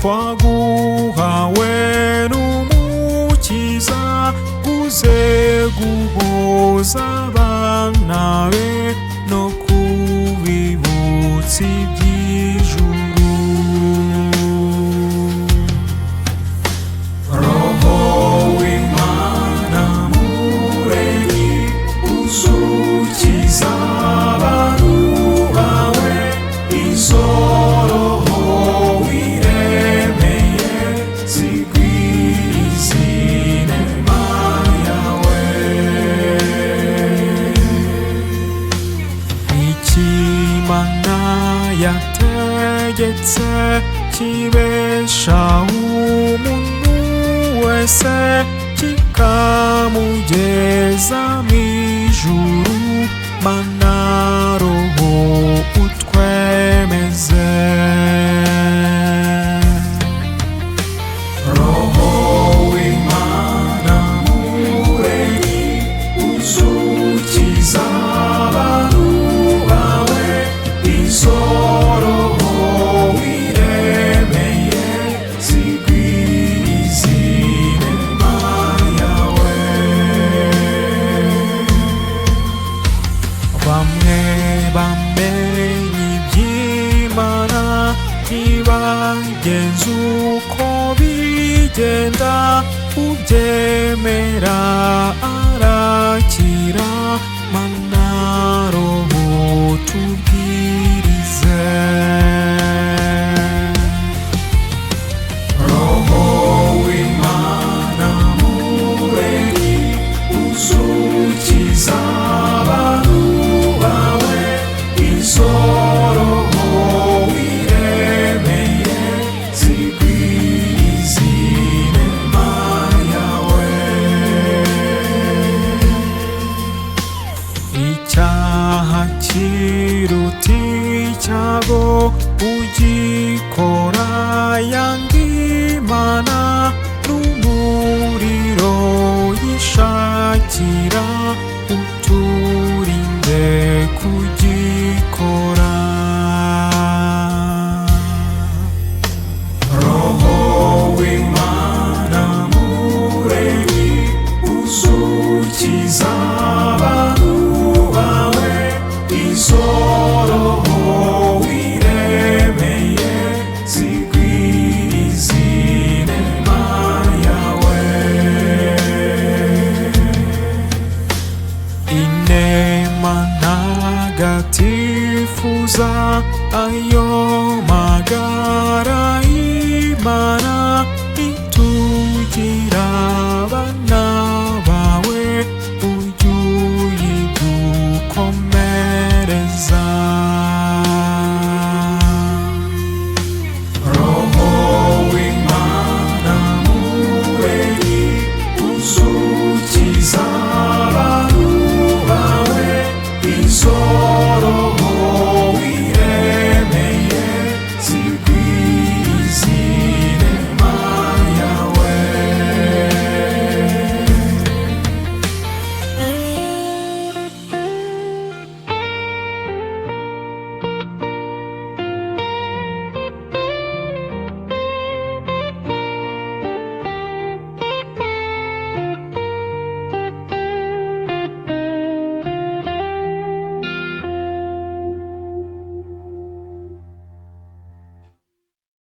Twaguhawe n'Umukiza, uze guhoza abana be no kubibutsa iby'ijuru. Roho w'Imana muremyi, uzukiza abantu bawe, izo roho wiremeye zigwirize inema yawe. Ikimana yategetse kibesha umuntu wese, kikamugeza mu ijuru, Mana Roho utwemeze. Roho w'Imana muremyi, uzukiza abantu bawe, izo roho wiremeye zigwirize inema yawe. Bamwe bamenye iby'Imana ntibagenza uko bigenda, ubyemera arakira, Mana Roho tubwirize. Roho w'Imana muremyi, uzukiza abantu bawe, izo roho wiremeye zigwirize inema yawe. Icyaha kiruta icyago, ugikora yanga Imana, n'umuriro yishakira, uturinde kugikora. Roho w'Imana muremyi, uzukiza abantu bawe, izo roho wiremeye zigwirize inema yawe. Inema ntagatifuza ayo magara y'Imana.